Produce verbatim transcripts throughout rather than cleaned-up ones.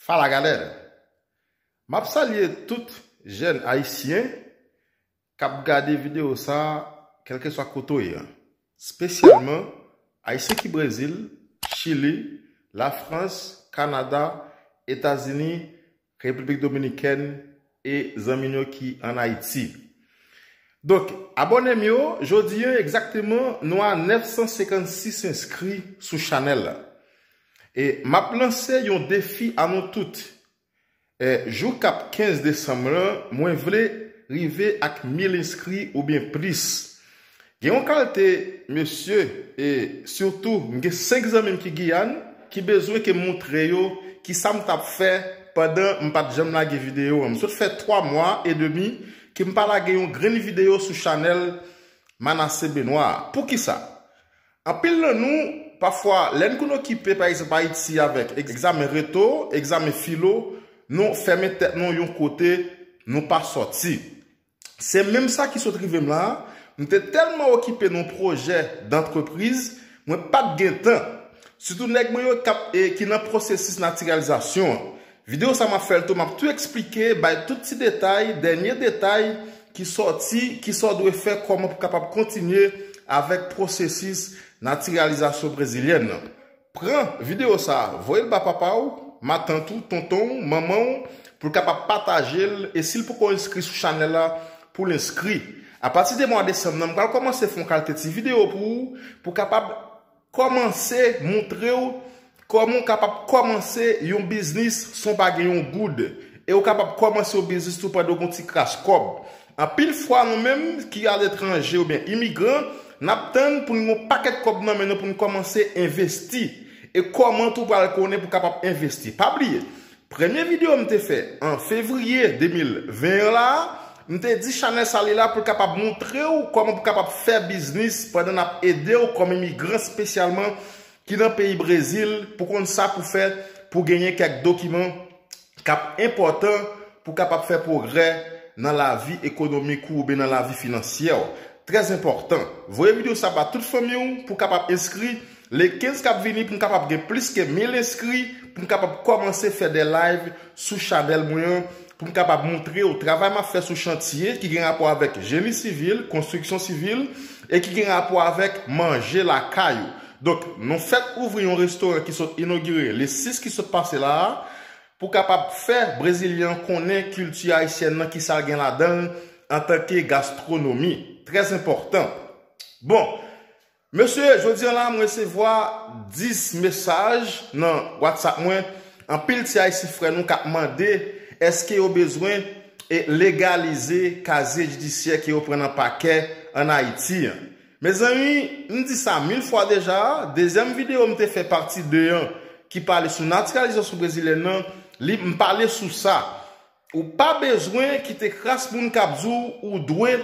Fala galera! M ap salye tout jèn ayisyen k ap gade videyo sa a, kèlkeswa kote w ye an. Espesyalman ayisyen ki Brezil, Chili, Lafrans, Kanada, Etazini, Repiblik Dominikèn e zanmi n yo ki ann Ayiti. Donk, abòne m yo, jodi a egzakteman nou a nèf san senkannsis enskri sou chanèl la. E m ap lanse yon defi a nou tout. E, jou k ap kenz desanm lan, mwen vle rive ak mil enskri oubyen plis. Gen yon kalite mesye, e sitou, m gen senk zanmi m ki Giyàn, ki bezwen ke m montre yo kisa m t ap fè pandan m pa t janm lage videyo an. M sot fè twa mwa edemi ke m pa lage yon grenn videyo sou chanèl Manassé Benoît. Poukisa? Anpil nan nou, pafwa, lè n konn okipe, pa egzanp, Ayiti avèk egzamen reto, egzamen filo, nou fèmen tèt nou yon kote, nou pa sòti. Se menm sa ki sot rive m la a. M te tèlman okipe nan pwojè dantrepriz, mwen pa t gen tan. Sitou nèg mwen yo k ap, e, ki nan pwosesis natiralizasyon an. Videyo sa m ap fè l tou, m ap tou eksplike, bay tout ti detay, dènye detay ki sòti, kisa w dwe fè, kòman pou kapab kontinye avèk pwosesis natiralizasyon brezilyèn nan. Pran videyo sa a, voye l ba papa w, matant ou, tonton w, manman w, pou l kapab pataje l, e si l poko enskri sou chanèl la, pou l enskri. Apati de mwa desanm nan, m pral kòmanse fè yon kalite ti videyo pou ou, pou kapab kòmanse montre w kòman w kapab kòmanse yon biznis san w pa gen yon goud. E w kapab kòmanse yon biznis tou pandan w gen yon ti kras kòb. Anpil fwa, nou menm ki aletranje oubyen imigran, n ap tann pou n gen yon pakèt kòb nan men nou pou n kòmanse envesti. E kòman tou w pral konnen pou w kapab envesti? Pa bliye, premye videyo m te fè an fevriye de mil ven an la a, m te di chanèl sa li la pou l kapab montre w kòman pou w kapab fè biznis pandan n ap ede w kòm imigran, espesyalman ki nan peyi Brezil, pou konn sa pou fè pou genyen kèk dokiman k ap enpòtan pou kapab fè pwogrè nan lavi ekonomik ou oubyen nan lavi finansyè w. Trè enpòtan. Voye videyo sa ba tout fanmi w pou kapab enskri. Le kenz k ap vini, pou m kapab gen plis ke mil enskri, pou m kapab kòmanse fè de live sou chanèl mwen an, pou m kapab montre w travay m ap fè sou chantye ki gen rapò avèk jeni sivil, konstriksyon sivil, e ki gen rapò avèk manje lakay ou. Donk, nou fèk ouvri yon restoran ki sot inogire le sis ki sot pase la a, pou kapab fè Brezilyen an konnen kilti ayisyèn nan, kisa l gen ladan l antanke gastwonomi. Trè enpòtan. Bon, mesye, jodi a la, mwen resevwa dis mesaj nan WhatsApp mwen. Anpil ti Ayisyen frè nou k ap mande èske yo bezwen e legalize kazye jidisyè ke yo pran nan pakè ann Ayiti an. Mezanmi, m di sa mil fwa deja, dezyèm videyo m te fè pati de an ki pale sou natiralizasyon brezilyèn nan, li, m pale sou sa. Ou pa bezwen kite kras moun k ap di w ou dwe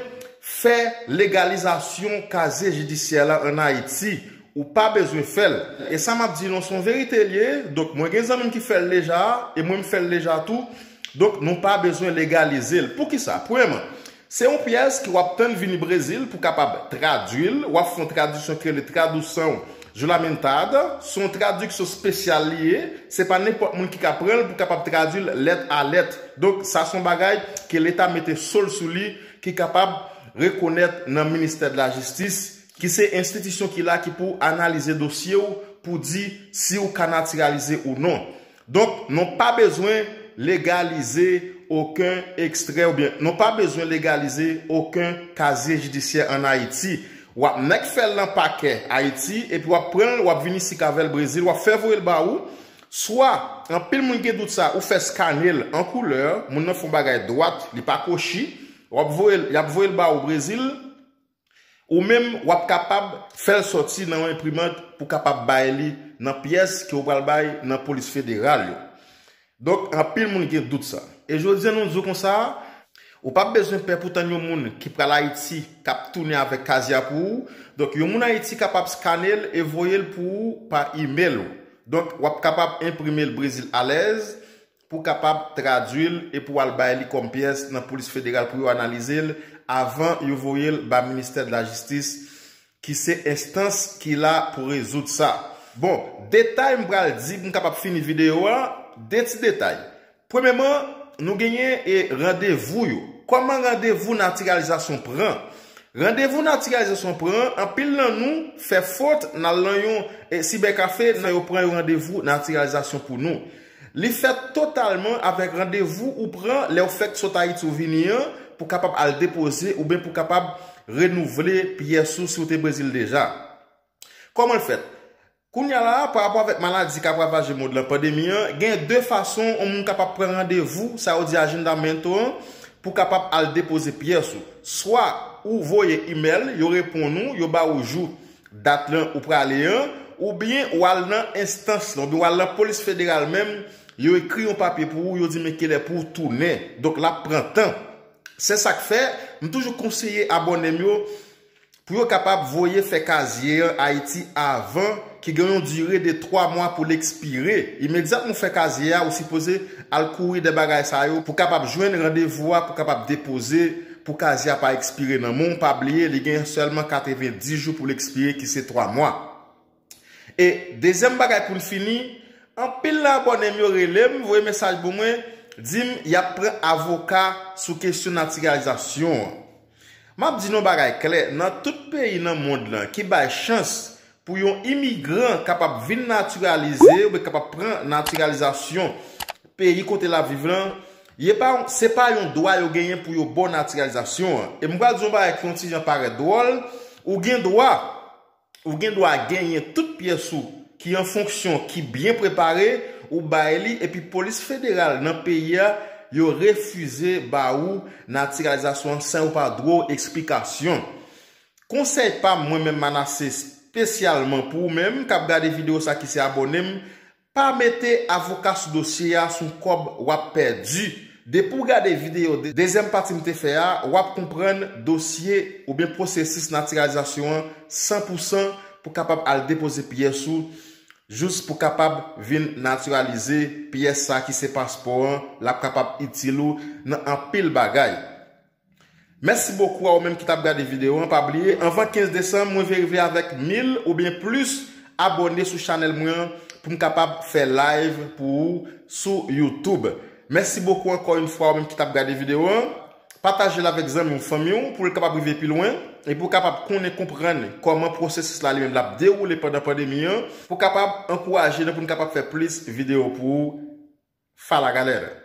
fè legalizasyon kazye jidisyè la ann Ayiti. Ou pa bezwen fè l. E sa m ap di nou, se yon verite l ye. Donk, mwen gen zanmi m ki fè l deja, e mwen m fè l deja tou. Donk, nou pa bezwen legalize l. Poukisa? Premyèman, se yon pyès ke w ap tann vini Brezil pou kapab tradui l. W ap fè yon tradiksyon ki rele tradução juramentada. Se yon tradiksyon espesyal li ye. Se pa nenpòt moun ki ka pran l pou kapab tradui l lèt a lèt. Donk, sa se yon bagay ke Leta mete so l sou li, ki kapab rekonèt nan ministè de la jistis, ki se enstitisyon ki la ki pou analize dosye w pou di si w ka natiralize ou non. Donk, nou pa bezwen legalize okenn ekstrè oubyen nou pa bezwen legalize okenn kazye jidisyè ann Ayiti. W ap nèk fè l nan pakè Ayiti, epi w ap pran l, w ap vin isit avè l Brezil, w ap fè voye l ba ou. Swa, anpil moun gen dout sa, ou fè skane l an koulè, moun nan fè yon bagay dwat, li pa kwochi, w ap voye l, y ap voye l ba ou Brezil, ou menm, w ap kapab fè l sòti nan yon enprimant pou kapab bay li nan pyès ke w pral bay nan polis federal yo. Donk, anpil moun gen dout sa. E jodi a, nou di w konsa, ou p ap bezwen pè pou tann yon moun ki pral Ayiti k ap tounen avèk kazye a pou ou. Donk, yon moun Ayiti kapab skane l e voye l pou ou pa imèl ou. Donk, w ap kapab enprime l Brezil alèz, pou kapab tradui l e pou al bay li kòm pyès nan polis federal pou yo analize l avan yo voye l ba ministè de la jistis, ki se enstans ki la pou rezoud sa. Bon, detay m pral di pou m kapab fini videyo a, De ti detay. Premyèman, nou genyen e randevou yo. Kòman randevou natiralizasyon pran? Randevou natiralizasyon pran, anpil nan nou fè fòt n al nan yon e, sibèkafe, nan yo pran yon randevou natiralizasyon pou nou. Li fèt totalman avèk randevou ou pran lè w fèk sot Ayiti ou vini an, pou kapab al depoze oubyen pou kapab renouvle pyès ou si w te Brezil deja. Kòman l fèt? Kounye a la, pa rapò avèk maladi k ap ravaje mond lan, pandemi an, gen de fason yon moun kapab pran randevou, sa yo di agenda mental an, pou kapab al depoze pyès ou. Swa ou voye imèl, yo reponn ou, yo ba ou jou, dat lan ou prale an, oubyen ou al nan enstans lan, oubyen ou al nan polis federal menm, yo ekri yon papye pou ou, yo di men kilè pou ou tounen. Donk, l ap pran tan. Se sa k fè, m toujou konseye abòne m yo, pou yo kapab voye fè kazye an Ayiti avan, ki gen yon dire de twa mwa pou l ekspire. Imedyatman w fè kazye a, ou sipoze al kouri dè bagay sa yo pou kapab jwenn randevou a, pou kapab depoze, pou kazye a pa ekspire nan men w. Pa bliye, li gen sèlman katrevenndis jou pou l ekspire, ki se twa mwa. E dezyèm bagay pou n fini, anpil nan abòne m yo rele m, voye mesaj pou mwen, di m y ap pran avoka sou kesyon natiralizasyon an. M ap di nou yon bagay klè, nan tout peyi nan mond lan ki bay chans pou yon imigran kapab vin natiralize oubyen kapab pran natiralizasyon peyi kote l ap viv lan, ye pa, se pa yon dwa yo genyen pou yo ba w natiralizasyon an. E m pral di yon bagay ki yon ti jan parèt dwòl, ou gen dwa, ou gen dwa genyen tout pyès ou ki an fonksyon, ki byen prepare, ou bay li, epi polis federal nan peyi a, yo refize ba ou natiralizasyon an san yo pa dwe w eksplikasyon. Konsèy pa m, mwen menm Manassé, espesyalman pou ou menm k ap gade videyo sa ki se abòne m, pa mete avoka sou dosye a, se yon kòb w ap pèdi. Depi w gade videyo de-, dezyèm pati m te fè a, w ap konprann dosye oubyen pwosesis natiralizasyon an san pou san pou kapab al depoze pyès ou, jis pou kapab vin natiralize pyès sa ki se paspò an, l ap kapab itil ou nan anpil bagay. Mèsi bokou a ou menm ki t ap gade videyo an. Pa bliye, anvan kenz desanm, mwen vle rive avèk mil oubyen plis abòne sou chanèl mwen an pou m kapab fè live pou ou sou YouTube. Mèsi bokou ankò yon fwa ou menm ki t ap gade videyo an. Pataje l avèk zanmi w, fanmi w, pou l kapab rive pi lwen e pou w kapab konnen, konprann kòman pwosesis la li menm l ap dewoule pandan pandemi an, pou w kapab ankouraje nou pou n kapab fè plis videyo pou ou. Fala, galera!